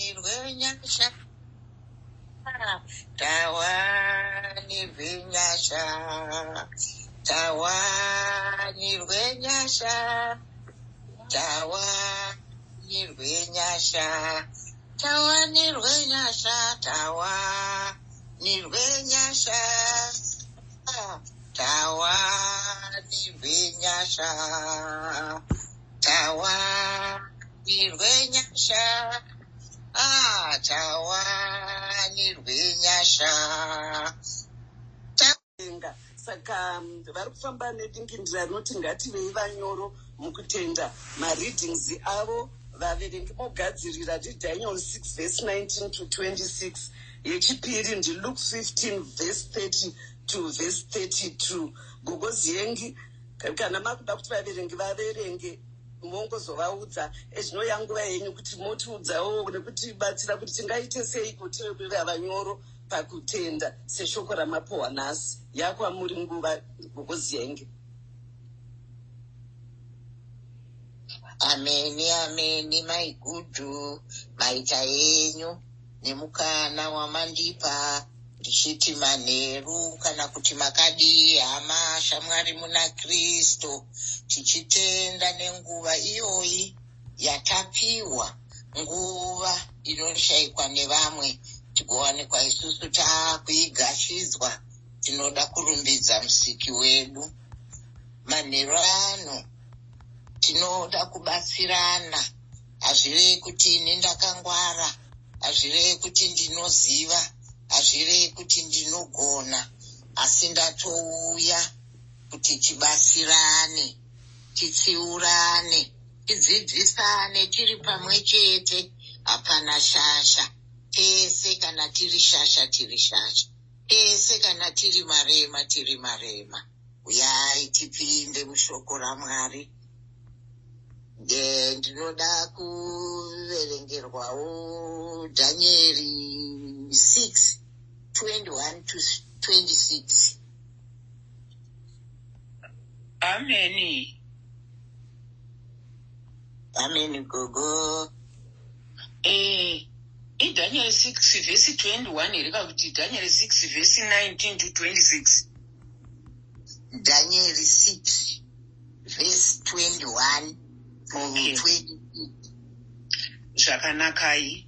Tawanirwe nyasha. Tawanirwe nyasha. Tawanirwe nyasha. Tawanirwe nyasha. Tawanirwe nyasha. Tawanirwe nyasha. Tawanirwe nyasha. Tawanirwe nyasha. Ah, tawanirwe nyasha. Tenga. Saka vari kufamba nedingindira rinoti ngativei vanyoro mukutenda. Mareadings avo vaverengi mogadzirira ndiDaniel 6 verse 19 to 26, yechipiri ndiLuke 15 verse 30 to verse 32. Gogo Ziengi, kana makuda kuti vaverengi vaverenge, mongozovaudza ezvino yanguva yenyu kuti motiudzawo nekutibatsira kuti tingaite sei kuti tive vanyoro pakutenda seshoko ramapuhwa nhasi. Yakwamuri nguva, Gogo Zienge. Ameni, ameni, maigudhu, maita yenyu nemukana wamandipa ndichiti manheru kana kuti makadii hama shamwari muna Kristu, tichitenda nenguva iyoyi yatapiwa, nguva inoshayikwa nevamwe tigowanikwa isusu taakuigashidzwa. Tinoda kurumbidza Musiki wedu. Manheru ano tinoda kubatsirana. Hazvirevi kuti ini ndakangwara, hazvirevi kuti ndinoziva, hazvirevi kuti ndinogona, asi ndatouya kuti tibatsirane, titsiurane, tidzidzisane tiri pamwe chete. Hapana shasha, tese kana tiri shasha tiri shasha, tese kana tiri marema tiri marema. Uyai tipinde mushoko raMwari. Ndinoda kuverengerwawo Dhanieri 6 21 to 26. Ameni. Ameni, gogo. IDaniel 6 vhesi 21 here kana kuti Daniel 6 vhesi 19 to 26? Daniel 6 verse 21 to 26. Zvakanakai.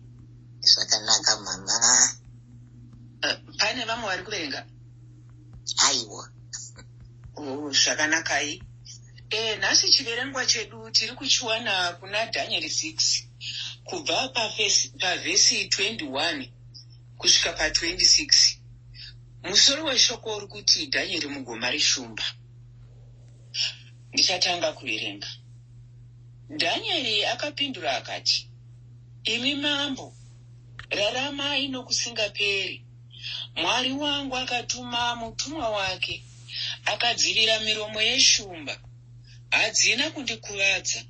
Zvakanaka, mama. Pane vamwe vari kuverenga? Aiwa. Oh, zvakanakai. Nhasi chiverengwa chedu tiri kuchiwana kuna Daniel 6 kubva pavhesi 21 kusvika pa26. Musoro weshoko uri kuti Dhanieri mugomba reshumba. Ndichatanga kuverenga. Dhanieri akapindura akati, "Imi mambo, raramai nokusingaperi. Mwari wangu akatuma mutumwa wake akadzivira miromo yeshumba. Hadzina kundikuvadza,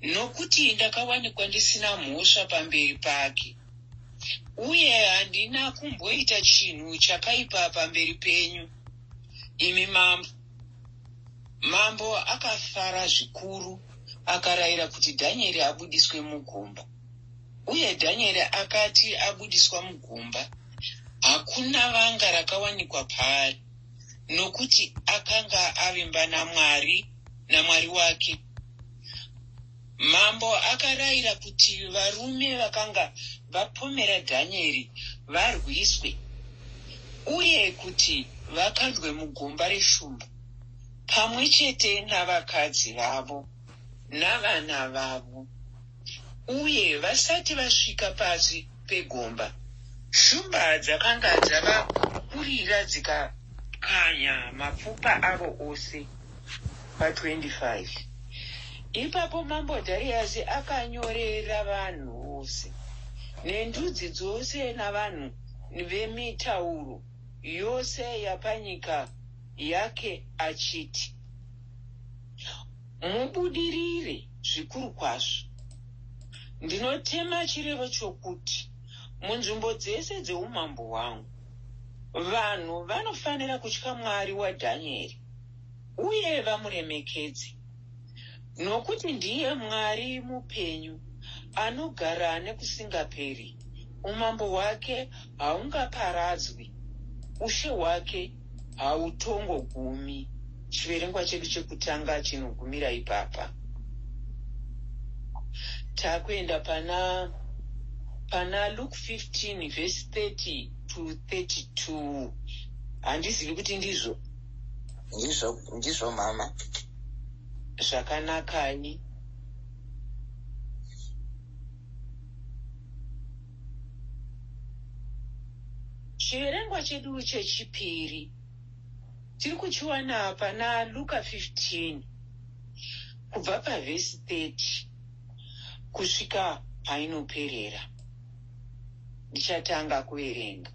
nokuti ndakawanikwa ndisina mhosva pamberi pake, uye handina kumboita chinhu chakaipa pamberi penyu, imi mambo." Mambo akafara zvikuru, akarayira kuti Dhanieri abudiswe mugomba. Uye Dhanieri akati abudiswa mugomba, hakuna vanga rakawanikwa paari, nokuti akanga avimba naMwari, naMwari wake. Mambo akarayira kuti varume vakanga vapomera Dhanieri varwiswe uye kuti vakandwe mugomba reshumba pamwe chete navakadzi vavo navana vavo. Uye vasati vasvika pasi pegomba, shumba dzakanga dzavakurira dzikakanya mapfupa avo ose. Pa25 ipapo mambo Dhariasi akanyorera vanhu vose nendudzi dzose navanhu vemitauro yose yapanyika yake achiti, "Mubudirire zvikuru kwazvo. Ndinotema chirevo chokuti munzvimbo dzese dzeumambo hwangu vanhu vanofanira kutya Mwari waDhanieri uye vamuremekedze, nokuti ndiye Mwari mupenyu. Anogara nekusingaperi, umambo hwake haungaparadzwi, ushe hwake hautongogumi. Chiverengwa chedu chekutanga chinogumira ipapa. Takuenda pana Luke 15 verse 30 to 32. Handizivi kuti ndizvo. Ndizvo, ndizvo mama. Zvakanakai. Chiverengwa chedu chechipiri tiri kuchiwana pana Luka 15 kubva pavhesi 30 kusvika painoperera. Ndichatanga kuverenga.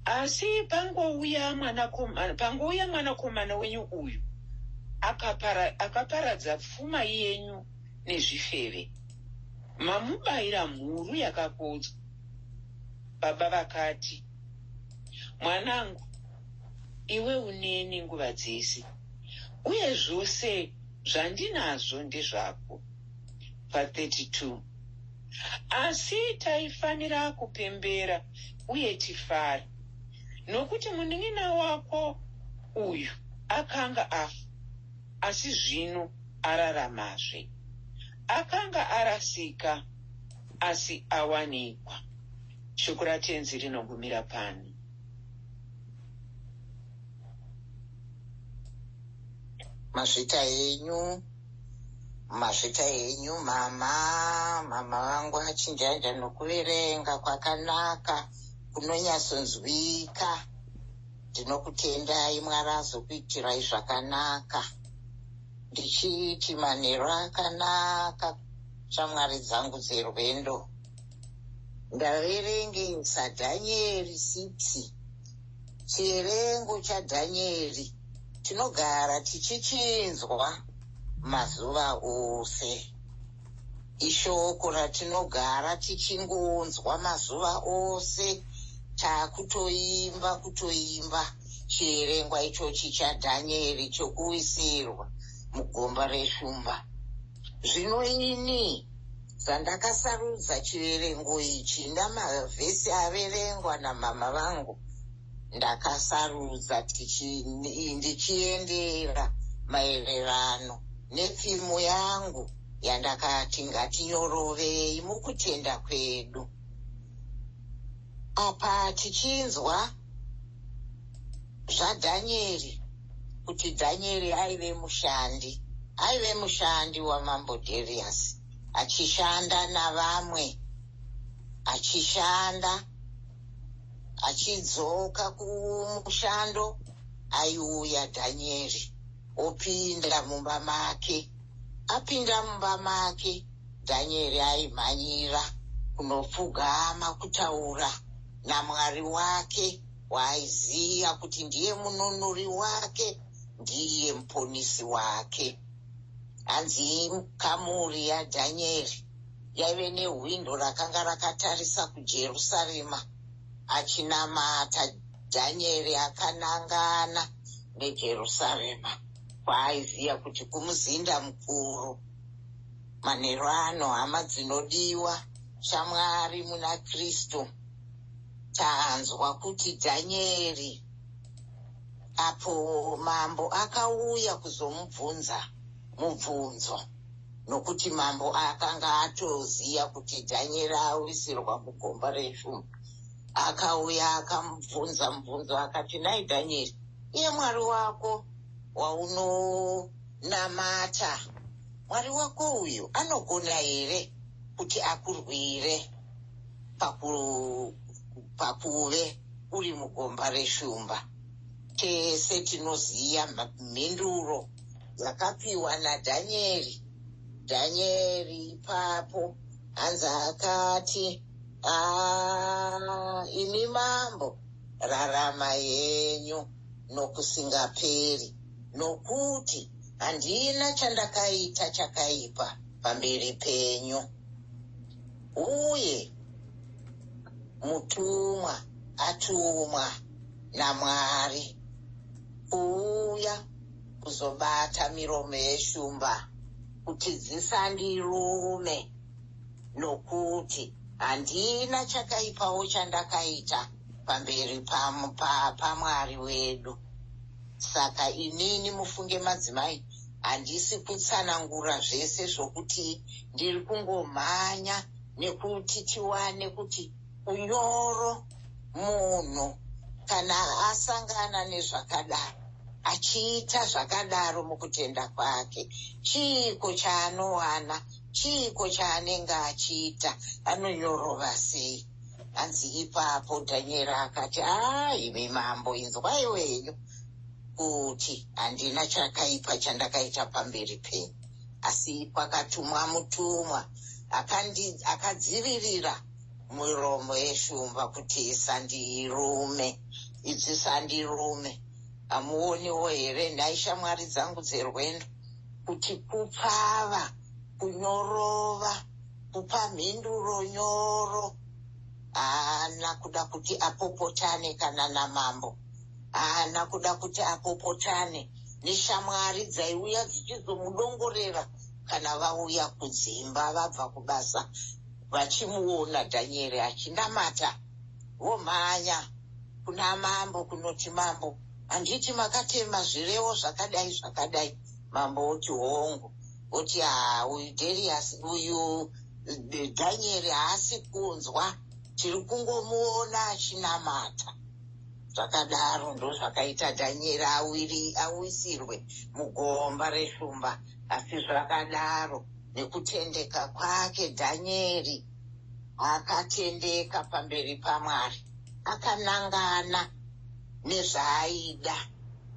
Asi pangouya mwanakomana wenyu uyu akaparadza pfuma yenyu nezvifeve, mamubayira mhuru yakakodzwa. Baba vakati, "Mwanangu, iwe uneni nguva dzese, uye zvose zvandinazvo ndezvako." Pa32. Asi taifanira kupembera uye tifare, nokuti munin'ina wako uyu akanga afa, asi zvino araramazve. Akanga arasika, asi awanikwa. Shoko raTenzi rinogumira pano. Mazvita henyu, mazvita henyu mama. Mama vangu achinjanja nokuverenga kwakanaka kunonyatsonzwika. Ndinokutendai, Mwari azokuitirai zvakanaka. Ndichiti manheru akanaka, shamwari dzangu dzerwendo. Ndaverengesa Dhanieri 6, chiverengo chaDhanieri tinogara tichichinzwa mazuva ose. Ishoko ratinogara tichingonzwa mazuva ose, takutoimba kutoimba chiverengwa ichochi chaDhanieri chokuwisirwa mugomba reshumba. Zvino ini zvandakasarudza chiverengo ichi namavhesi averengwa namama vangu, ndakasarudza ndichiendera maererano nepfimo yangu yandakati ngatinyorovei mukutenda kwedu. Apa tichinzwa zvaDhanieri kuti Dhanieri aive mushandi wamambo Dharius, achishanda navamwe, achishanda, achidzoka kumushando, aiuya Dhanieri opinda mumba make. Apinda mumba make, Dhanieri aimhanyira kunopfugama kutaura naMwari wake waaiziva kuti ndiye mununuri wake, ndiye muponisi wake. Hanzi kamuri yaDhanieri yaive nehwindo rakanga rakatarisa kuJerusarema. Achinamata Dhanieri akanangana neJerusarema kwaaiziva kuti kumuzinda mukuru. Manheru ano, hama dzinodiwa, shamwari muna Kristu, tanzwa kuti Dhanieri apo mambo akauya kuzomubvunza mubvunzo, nokuti mambo akanga atoziva kuti Dhanieri awisirwa mugomba reshumba, akauya akamubvunza mubvunzo akati, "Nai Dhanieri, iye Mwari wako waunonamata, Mwari wako uyu anogona here kuti akurwire pakuve uri mugomba reshumba?" Tese tinoziva mhinduro yakapiwa naDhanieri. Dhanieri ipapo hanzi akati, "Imi mambo, rarama henyu nokusingaperi, nokuti handina chandakaita chakaipa pamberi penyu, uye mutumwa atumwa naMwari kuuya kuzobata miromo yeshumba. kuti dzisandirume, nokuti handina chakaipawo chandakaita pamberi paMwari wedu. Saka inini, mufunge madzimai, handisi kutsanangura zvese zvokuti ndiri kungomhanya nekuti tiwane kuti unyoro, munhu kana asangana nezvakadaro, achiita zvakadaro mukutenda kwake, chiiko chaanowana? Chiiko chaanenge achiita? Anonyorova sei? Hanzi ipapo Dhanieri akati, "A, imi mambo, inzwai wenyu kuti handina chakaipa chandakaita pamberi penyu, asi kwakatumwa mutumwa akadzivirira miromo yeshumba kuti isandirume, idzisandirume." Hamuoniwo here nhai, shamwari dzangu dzerwendo, kuti kupfava, kunyorova, kupa mhinduro nyoro? Haana kuda kuti apopotane kana namambo, haana kuda kuti apopotane neshamwari dzaiuya dzichizomudongorera kana vauya kudzimba vabva kubasa, vachimuona Dhanieri achinamata, vomhanya kuna mambo kunoti, "Mambo, handiti makatema zvirevo zvakadai zvakadai?" Mambo oti, "Hongu." Oti, "Ha, uyu Dheriasi, uyu Dhanieri haasi kunzwa, tiri kungomuona achinamata." Zvakadaro ndozvakaita Dhanieri awiri awisirwe mugomba reshumba. Asi zvakadaro, nekutendeka kwake, Dhanieri akatendeka pamberi paMwari, akanangana nezvaaida.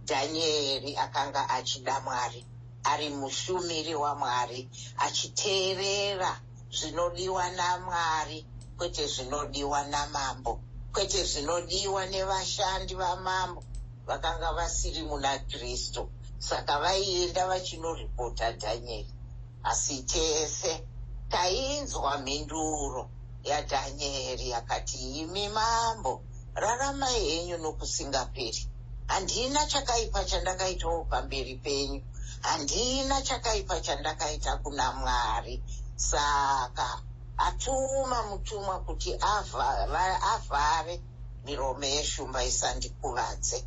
Dhanieri akanga achida Mwari, ari mushumiri waMwari, achiteerera zvinodiwa naMwari, kwete zvinodiwa namambo, kwete zvinodiwa nevashandi vamambo vakanga vasiri muna Kristu. Saka vaienda vachinoripota Dhanieri, asi tese tainzwa mhinduro yaDhanieri yakati, "Imi mambo, raramai henyu nokusingaperi. Handina chakaipa chandakaitawo pamberi penyu, handina chakaipa chandakaita kuna Mwari. Saka atuma mutumwa kuti avhare miromo yeshumba isandikuvadze."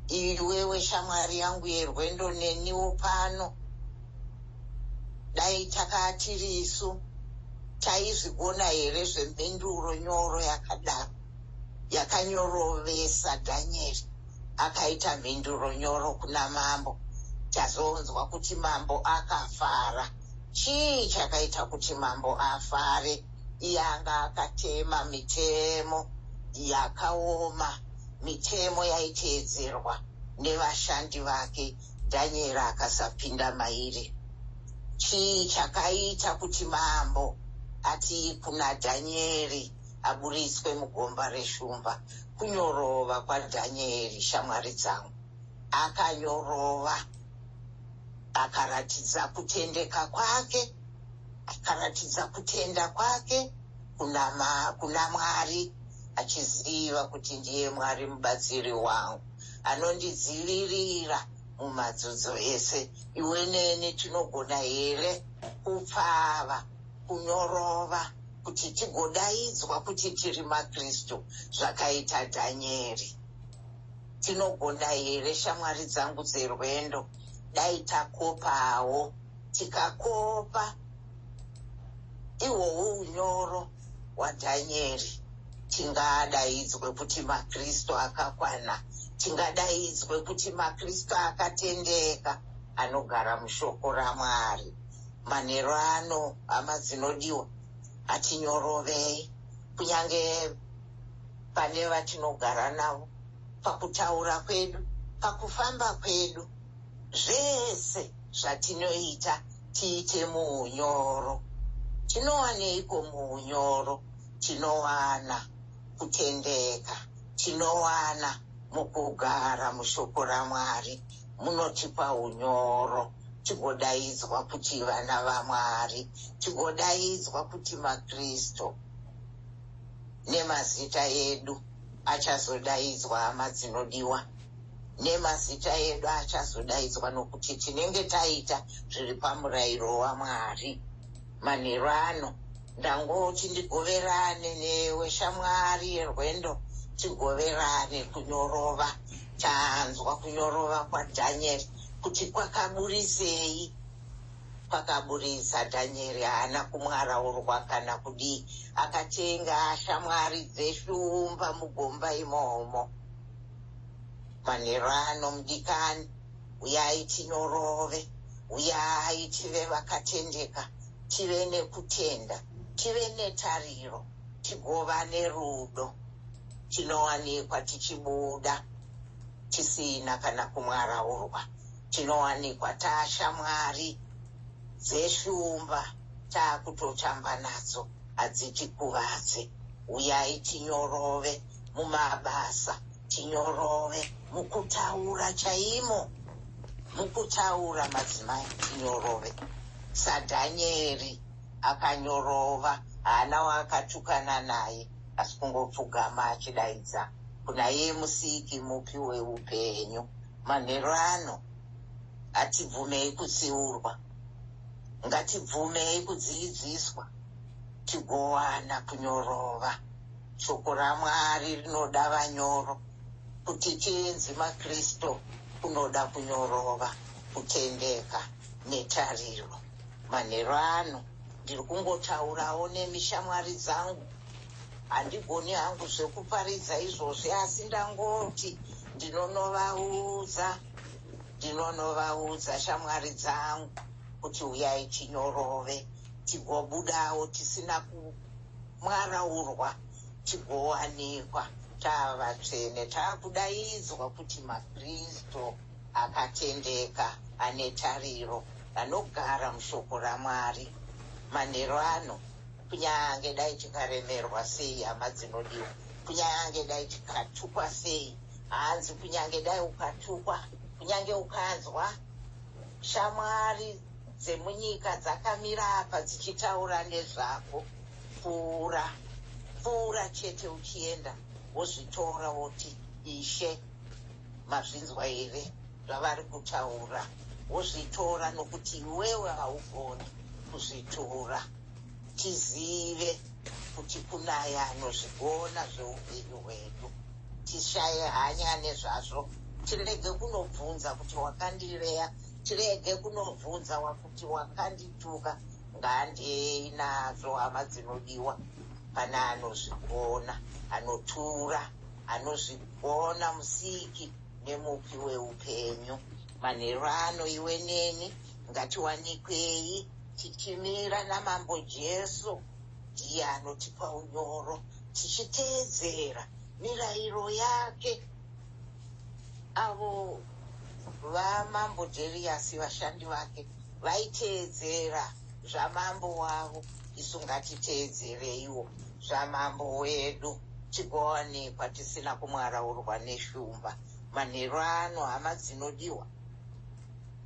Iwewe shamwari yangu yerwendo, neniwo pano, dai takatirisu, taizvigona here zvemhinduro nyoro yakadaro yakanyorovesa Dhanieri akaita mhinduro nyoro kuna mambo? Tazonzwa kuti mambo akafara. Chii chakaita kuti mambo afare? Iye anga akatema mitemo yakaoma, mitemo yaiteedzerwa nevashandi vake, Dhanieri akasapinda mairi. Chii chakaita kuti mambo ati kuna Dhanieri aburitswe mugomba reshumba? Kunyorova kwaDhanieri, shamwari dzangu. Akanyorova, akaratidza kutendeka kwake, akaratidza kutenda kwake kuna Mwari, achiziva kuti ndiye Mwari mubatsiri wangu anondidzivirira mumadzudzo ese. Iwe neni tinogona here kupfava, kunyorova, kuti tigodaidzwa kuti tiri maKristu zvakaita Dhanieri? Tinogona here, shamwari dzangu dzerwendo? Dai takopawo, tikakopa ihwohwo unyoro hwaDhanieri, tingadaidzwe kuti maKristu akakwana, tingadaidzwe kuti maKristu akatendeka anogara mushoko raMwari. Manheru ano, hama dzinodiwa, hatinyorovei kunyange pane vatinogara navo, pakutaura kwedu, pakufamba kwedu, zvese zvatinoita tiite muunyoro. Tinowaneiko muunyoro? Tinowana kutendeka, tinowana mukugara mushoko raMwari munotipa unyoro, tigodaidzwa kuti vana vaMwari, tigodaidzwa kuti maKristu, nemazita edu achazodaidzwa, hama dzinodiwa. Nemazita edu achazodaidzwa nokuti tinenge taita zviri pamurayiro waMwari. Manheru ano ndangoti ndigoverane newe shamwari yerwendo, tigoverane kunyorova. Tanzwa kunyorova kwaDhanieri kuti kwakaburisei. Kwakaburitsa Dhanieri haana kumwaraurwa kana kudii, akatenga shamwari dzeshumba mugomba imomo. Manheru ano mudikani, uyai tinyorove, uyai tive vakatendeka, tive nekutenda, tive netariro, tigova nerudo. Tinowanikwa tichibuda tisina kana kumwaraurwa, tinowanikwa tashamwari dzeshumba taakutotamba nadzo, hadzitikuvadze. Uyai tinyorove mumabasa, tinyorove mukutaura chaimo, mukutaura madzimai tinyorove. SaDhanieri akanyorova, haana waakatukana naye, asi kungopfugama achidaidza kuna iye Musiki mupi weupenyu. Manheru ano hatibvumei kutsiurwa, ngatibvumei kudzidziswa, tigowana kunyorova. Shoko raMwari rinoda vanyoro. Kuti tinzi maKristu kunoda kunyorova, kutendeka netariro. Manheru ano ndiri kungotaurawo nemi shamwari dzangu. Handigoni hangu zvekuparidza izvozvi, asi ndangoti ndinonovaudza, ndinonovaudza shamwari dzangu kuti uyai tinyorove, tigobudawo tisina kumwaraurwa, tigowanikwa tava vatsvene, taakudaidzwa kuti maKristu akatendeka, ane tariro, anogara mushoko raMwari. Manheru ano, kunyange dai tikaremerwa sei, hama dzinodiwa, kunyange dai tikatukwa sei, hanzi kunyange dai ukatukwa, kunyange ukanzwa shamwari dzemunyika dzakamira apa dzichitaura nezvako, pfuura, pfuura chete uchienda, wozvitora woti, Ishe, mazvinzwa here zvavari kutaura? Wozvitora nokuti iwewe haugoni kuzvitora. Tizive kuti kunaya anozvigona zveupenyu hwedu. Tishaye hanya nezvazvo, tirege kunobvunza kuti wakandireya, tirege kunobvunza kuti wakandituka. Ngandei nazvo, hama dzinodiwa, pana anozvigona, anotura, anozvigona, Musiki nemupi weupenyu. Manheru ano iwe neni ngatiwanikwei tichimira naMambo Jesu, ndiye anotipa unyoro, tichiteedzera mirayiro yake. Avo vamambo Dheriasi, vashandi vake vaiteedzera zvamambo wavo, isu ngatiteedzereiwo zvamambo wedu, tigowanikwa tisina kumwaraurwa neshumba. Manheru ano, hama dzinodiwa,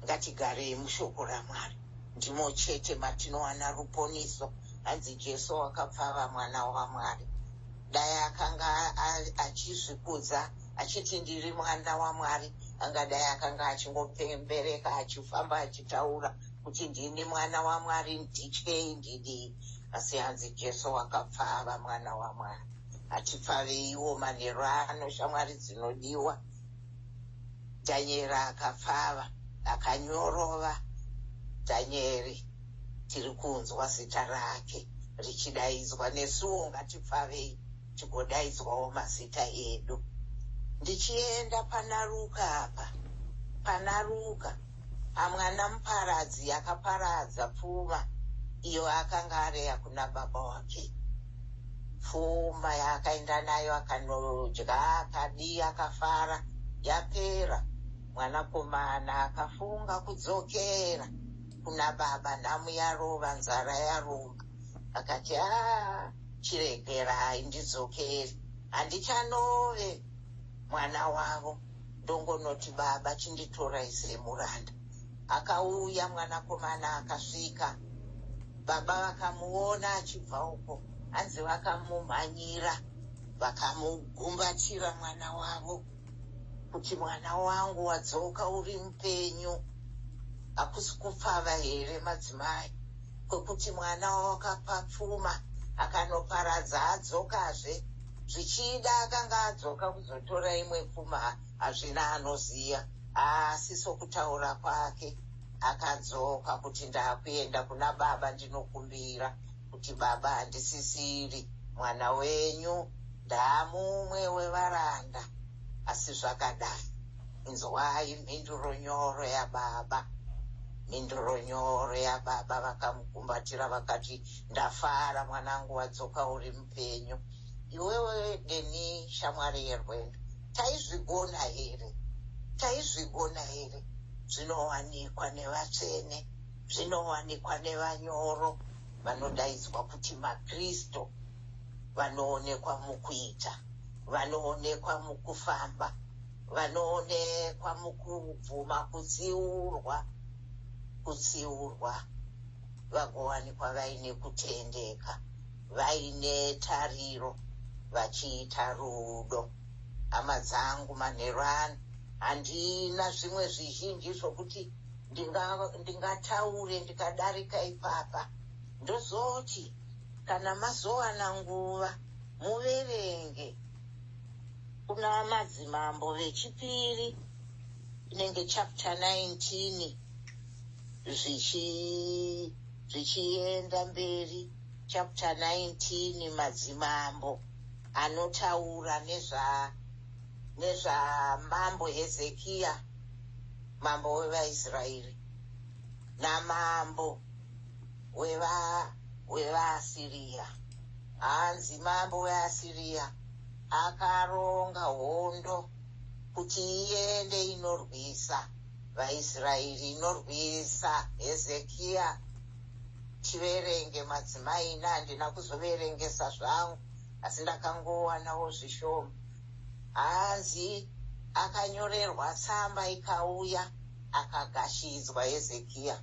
ngatigarei mushoko raMwari, ndimo chete matinowana ruponiso. Hanzi Jesu wakapfava, mwana waMwari. Dai akanga achizvikudza achiti ndiri mwana waMwari, angadai akanga achingopembereka achifamba achitaura kuti ndini mwana waMwari, ndityei, ndidii. Asi hanzi Jesu wakapfava, mwana waMwari. Hatipfaveiwo manheru ano, shamwari dzinodiwa? Dhanieri akapfava, akanyorova. Dhanieri tiri kunzwa zita rake richidaidzwa, nesuwo ngatipfavei tigodaidzwawo mazita edu. Ndichienda pana Ruka apa, pana Ruka pamwana muparadzi akaparadza pfuma iyo akanga areya kuna baba wake. Pfuma yaakaenda nayo akanodya, akadii, akafara, yapera, mwanakomana akafunga kudzokera kuna baba. Nhamu yarova, nzara yaruma, akati, aa, chiregerai ndidzokere, handichanove mwana wavo, ndongonoti baba chinditorai semuranda. Akauya mwanakomana, akasvika, baba vakamuona achibva uko, hanzi vakamumhanyira, vakamugumbatira mwana wavo. Kuti mwana wangu wadzoka uri mupenyu. Hakusi kupfava here, madzimai, kwekuti mwana wakapa pfuma akanoparadza adzokazve? Zvichida akanga adzoka kuzotora imwe pfuma, hazvina anoziva, asi sokutaura kwake akadzoka kuti ndakuenda kuna baba, ndinokumbira kuti baba, handisisiri mwana wenyu, ndaamumwe wevaranda. Asi zvakadai, inzwai mhinduro nyoro yababa, mhinduro nyoro yababa. Vakamugumbatira vakati, "Ndafara mwanangu, wadzoka uri mupenyu." Iwewe neni, shamwari yerwendo, taizvigona here? Taizvigona here? Zvinowanikwa nevatsvene, zvinowanikwa nevanyoro vanodaidzwa kuti maKristu, vanoonekwa mukuita, vanoonekwa mukufamba, vanoonekwa mukubvuma kutsiurwa, kutsiurwa, vagowanikwa vaine kutendeka, vaine tariro, vachiita rudo. Hama dzangu, manheru ano handina zvimwe zvizhinji zvokuti ndingataure ndikadarika ipapa. Ndozoti kana mazowana nguva, muverenge kuna Madzimambo Vechipiri, inenge chapter 19 zvichienda mberi. Chapter 19, Madzimambo anotaura nezvamambo Hezekiya, mambo wevaIsraeri, namambo wevaAsiriya. Hanzi mambo weAsiriya akaronga hondo kuti iende inorwisa vaIsraeri, inorwisa Hezekiya. Tiverenge, madzimai. Ina handina kuzoverengesa zvangu, asi ndakangowanawo zvishoma. Hanzi akanyorerwa tsamba ikauya, akagashidzwa Hezekiya.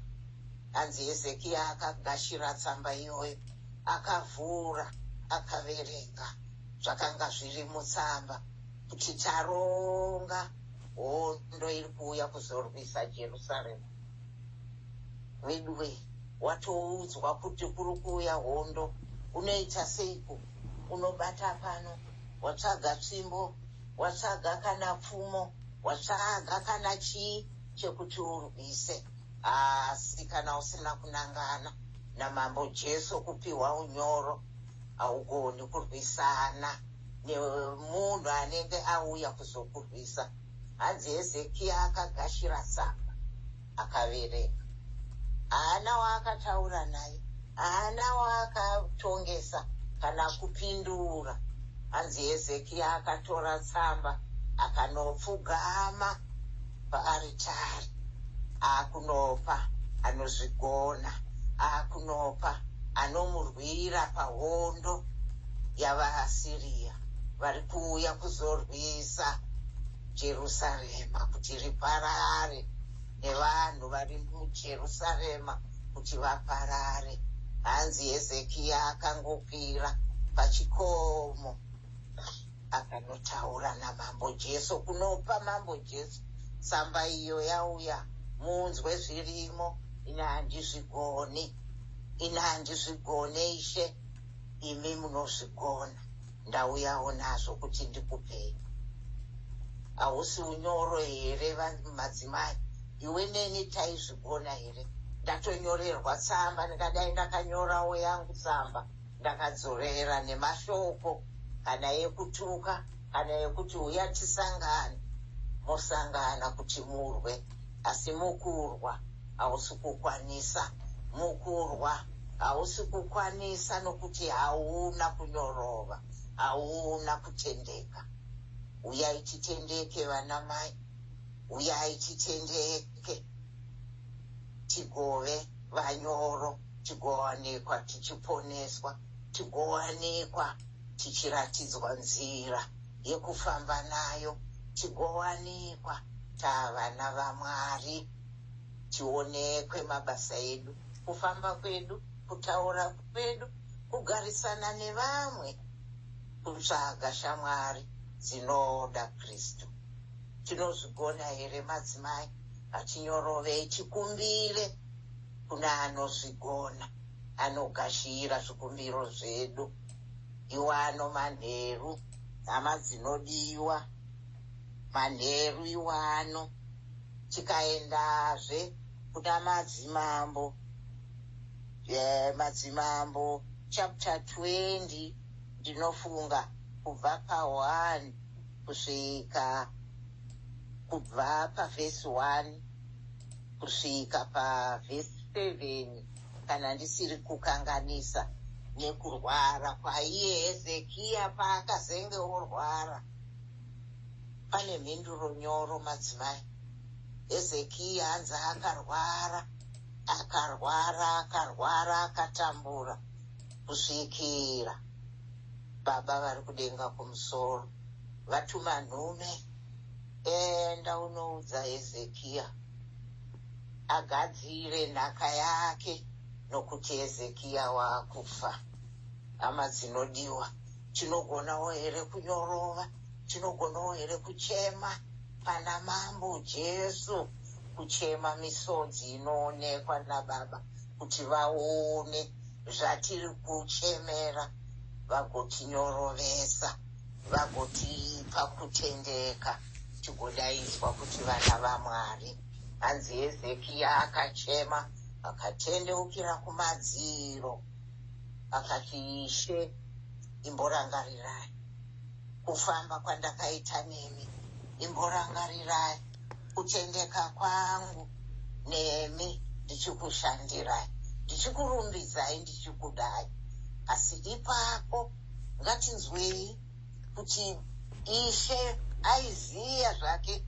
Hanzi Hezekiya akagashira tsamba iyoyo, akavhura, akaverenga zvakanga zviri mutsamba, kuti taronga hondo iri kuuya kuzorwisa Jerusarema. Veduwe, watoudzwa kuti kuri kuuya hondo, unoita seiko? Unobata pano, watsvaga tsvimbo, watsvaga kana pfumo, watsvaga kana chii chekuti urwise. Asi kana usina kunangana namambo Jesu, kupiwa unyoro, haugoni kurwisana nemunhu anenge auya kuzokurwisa. Hanzi Hezekiya akagashira tsamba, akaverenga. Haana waakataura naye, haana waakatongesa kana kupindura. Hanzi Hezekiya akatora tsamba, akanopfugama paaritari, akunopa anozvigona, akunopa anomurwira pahondo yavaAsiriya vari kuuya kuzorwisa Jerusarema kuti riparare, nevanhu vari muJerusarema kuti vaparare. Hanzi Hezekiya akangokwira pachikomo, akanotaura namambo Jesu, kunopa mambo Jesu tsamba iyo yauya, "Munzwe zvirimo, ina handizvigoni, ina handizvigone, ishe, imi munozvigona, ndauyawo nazvo kuti ndikupei." Hausi unyoro here, madzimai? Iwe neni taizvigona here? Ndatonyorerwa tsamba, ndingadai ndakanyorawo yangu tsamba, ndakadzorera nemashoko kana ekutuka kana ekuti uya tisangane. Mosangana kuti murwe, asi mukurwa hausi kukwanisa, mukurwa hausi kukwanisa, nokuti hauna kunyorova, hauna kutendeka. Uyai titendeke, vana mai, uyai titendeke, tigove vanyoro, tigowanikwa tichiponeswa, tigowanikwa tichiratidzwa nzira yekufamba nayo, tigowanikwa tavana vaMwari, tionekwe mabasa edu, kufamba kwedu, kutaura kwedu, kugarisana nevamwe, kutsvaga shamwari dzinoda Kristu. Tinozvigona here madzimai? Ngatinyorovei tikumbire kuna anozvigona, anogashira zvikumbiro zvedu. Iwano manheru, hama dzinodiwa, manheru iwano tikaendazve kuna Madzimambo, Madzimambo chapter 20, ndinofunga kubva pa1 kusvika, kubva pavhesi 1 kusvika pavhesi 7, kana ndisiri kukanganisa, nekurwara kwaiye Hezekiya paakazenge orwara. Pane mhinduro nyoro, madzimai. Hezekiya hanzi akarwara, akarwara, akarwara, akatambura kusvikira Baba vari kudenga kumusoro vatuma nhume, "Enda unoudza Hezekiya agadzire nhaka yake, nokuti Hezekiya waakufa." Hama dzinodiwa, tinogonawo here kunyorova? Tinogonawo here kuchema pana Mambo Jesu, kuchema misodzi inoonekwa naBaba, kuti vaone zvatiri kuchemera, vagotinyorovesa, vagotipa kutendeka, tigodaidzwa kuti vana vaMwari? Hanzi Hezekiya akachema, akatendeukira kumadziro, akati, "Ishe, imborangarirai kufamba kwandakaita nemi, imborangarirai kutendeka kwangu nemi, ndichikushandirai, ndichikurumbidzai, ndichikudai." Asi ipapo ngatinzwei kuti Ishe aiziya zvake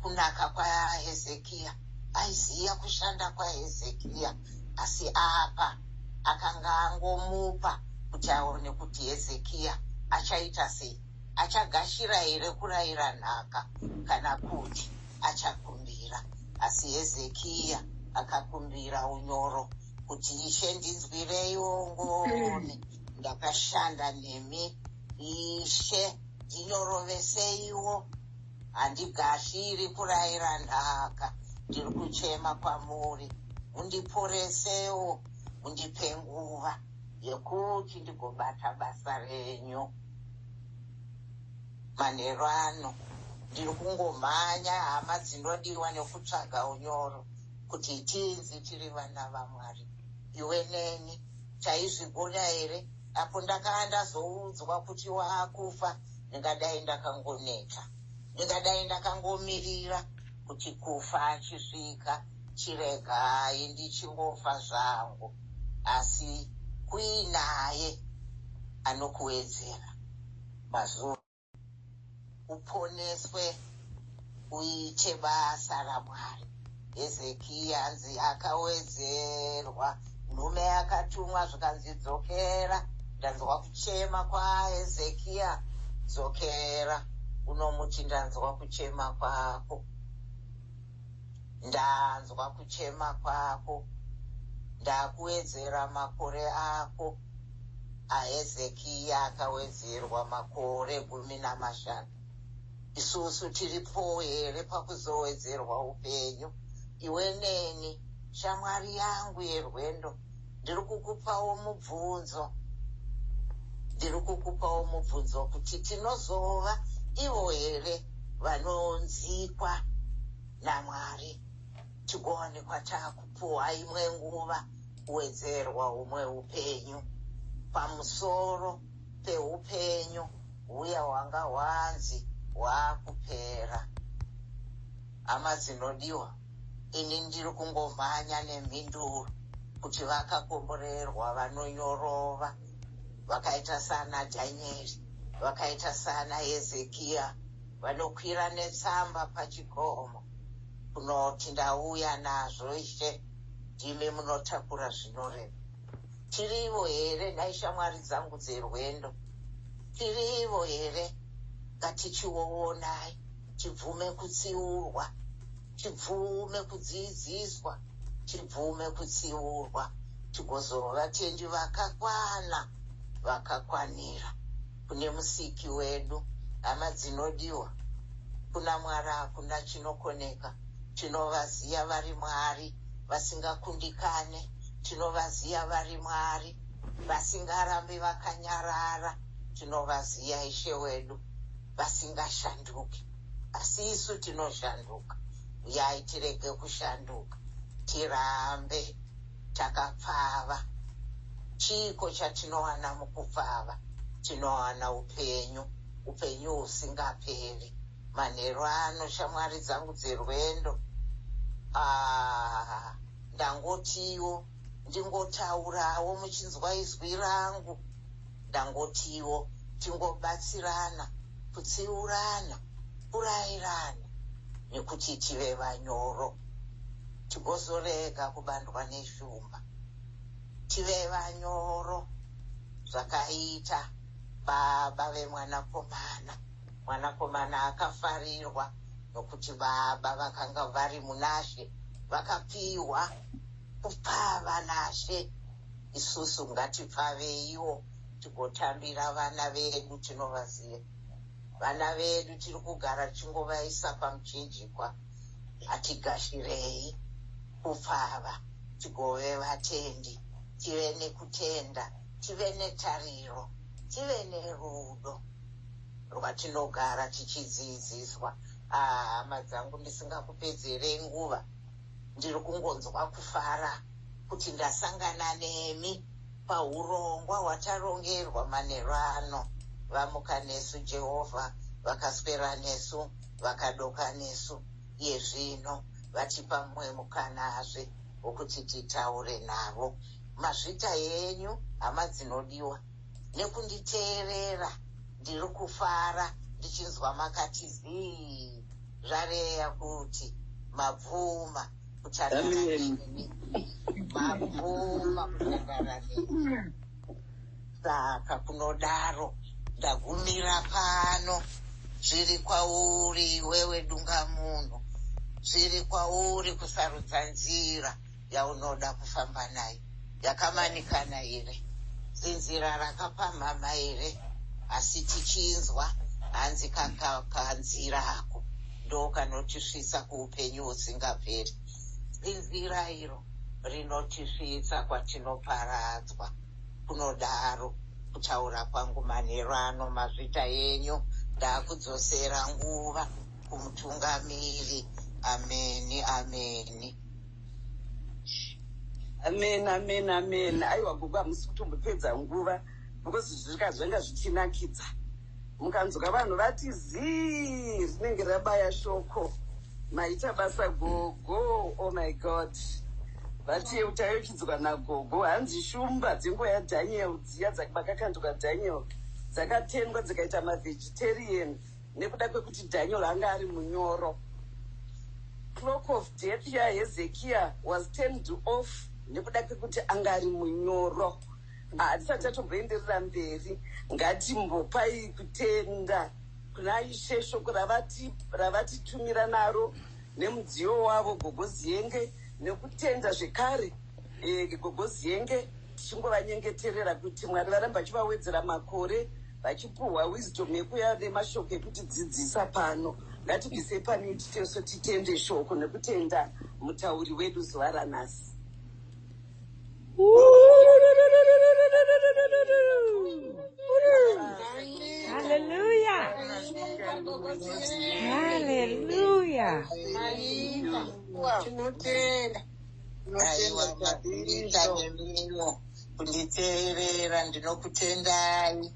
kunaka kwaHezekiya, aiziya kushanda kwaHezekiya, asi apa akanga angomupa kuti aone kuti Hezekiya achaita sei, achagashira here kurayira nhaka kana kuti achakumbira. Asi Hezekiya akakumbira unyoro kuti, "Ishe, ndinzwireiwo ngoni, ndakashanda nemi. Ishe, ndinyoroveseiwo, handigashiri kurayira nhaka, ndiri kuchema kwamuri, mundiporesewo, mundipe nguva yekuti ndigobata basa renyu." Manheru ano ndiri kungomhanya, hama dzinodiwa, nekutsvaga unyoro kuti tinzi tiri vana vaMwari. Iwe neni taizvigona here? Apo ndakaa ndazoudzwa kuti waakufa, ndingadai ndakangoneta, ndingadai ndakangomirira kuti kufa achisvika, chiregai ndichingofa zvangu. Asi kuinaye anokuwedzera mazuva, uponeswe, uite basa raMwari. Hezekiya hanzi akawedzerwa. Nhume yakatumwa, zvikanzi, "Dzokera, ndanzwa kuchema kwaHezekiya. Dzokera unomuti ndanzwa kuchema kwako, ndanzwa kuchema kwako, ndakuwedzera makore ako." AHezekiya akawedzerwa makore 15. Isusu tiripo here pakuzowedzerwa upenyu? Iwe neni, shamwari yangu yerwendo, ndiri kukupawo mubvunzo, ndiri kukupawo mubvunzo kuti tinozova ivo here vanonzikwa naMwari, tigowanikwa taakupuhwa imwe nguva, kuwedzerwa humwe upenyu pamusoro peupenyu huya hwanga hwanzi hwaakupera? Hama dzinodiwa, ini ndiri kungomhanya nemhinduro kuti vakakomborerwa vanonyorova, vakaita sana Dhanieri, vakaita sana Hezekiya, vanokwira netsamba pachikomo kunoti, "Ndauya nazvo, Ishe, ndimi munotakura zvinorema." Tirivo here nhai, shamwari dzangu dzerwendo? Tirivo here? Ngatichioonai, tibvume kutsiurwa, tibvume kudzidziswa, tibvume kutsiurwa, tigozova vatendi vakakwana, vakakwanira kune Musiki wedu. Hama dzinodiwa, Kuna Mwari hakuna chinokoneka. Tinovaziva vari Mwari vasingakundikane. Tinovaziva vari Mwari vasingarambi vakanyarara. Tinovaziva Ishe wedu vasingashanduki, asi isu tinoshanduka. Uyai tirege kushanduka, tirambe takapfava. Chiiko chatinowana mukupfava? Tinowana upenyu, upenyu husingaperi. Manheru ano, shamwari dzangu dzerwendo, ah, ndangotiwo ndingotaurawo muchinzwa izwi rangu. Ndangotiwo tingobatsirana, kutsiurana, kurayirana, nekuti tive vanyoro, tigozorega kubandwa neshumba. Tive vanyoro zvakaita baba vemwanakomana. Mwanakomana akafarirwa nokuti baba vakanga vari munashe, vakapiwa kupfava nashe. Isusu ngatipfaveiwo, tigotambira vana vedu. Tinovaziva vana vedu, tiri kugara tichingovaisa pamuchinjikwa. Hatigashirei kupfava, tigove vatendi, tive nekutenda, tive netariro, tive nerudo rwatinogara tichidzidziswa. Hama dzangu, ndisingakupedzerei nguva, ndiri kungonzwa kufara kuti ndasangana nemi paurongwa hwatarongerwa manheru ano. Vamuka nesu Jehovha, vakaswera nesu, vakadoka nesu. Iye zvino vatipa mumwe mukanazve wokuti titaure navo. Mazvita yenyu, hama dzinodiwa, nekunditeerera. Ndiri kufara ndichinzwa makati zii, zvareya kuti mabvuma kutandara neni, mabvuma kutandara neni. Saka kunodaro ndagumira pano. Zviri kwauri iwewe dungamunhu, zviri kwauri kusarudza nzira yaunoda kufamba nayo. Yakamanikana here? Zinzira rakapamhama here? Asi tichinzwa hanzi kanzira ako ndo kanotisvitsa kuupenyu husingaperi, zinzira iro rinotisvitsa kwatinoparadzwa. Kunodaro kutaura kwangu manheru ano. Mazvita yenyu. Ndakudzosera nguva kumutungamiri. Ameni, ameni. Amen, amen, amen. Aiwa gogo, hamusi kutombopedza nguva because zvika zvanga zvichinakidza. Mukanzwa vanhu vati zii, rinenge rabaya shoko. Maita basa gogo. Oh my God, vati tayeuchidzwa nagogo, hanzi shumba dzenguva yaDaniel dziya vakakandwa Daniel dzakatendwa dzikaita mavegetarian nekuda kwekuti Daniel anga ari munyoro. Clock of death yaHezekiah was turned off nekuda kwekuti anga ari munyoro. Hatisati tatomboenderera mberi, ngatimbopai kutenda kuna Ishe shoko ravatitumira naro nemudziyo wavo Gogo Ziyenge, nekutenda zvekare Gogo Ziyenge, tichingovanyengeterera kuti Mwari varamba vachivawedzera makore, vachipuhwa wisdom yekuya nemashoko ekutidzidzisa pano. Ngatibvisei pamute teso, titende shoko nekutenda mutauri wedu zuva ranhasi. Hallelujah. Hallelujah. Tinotenda. Aiwa, mazvita nemiwo kunditeerera. Ndinokutendai.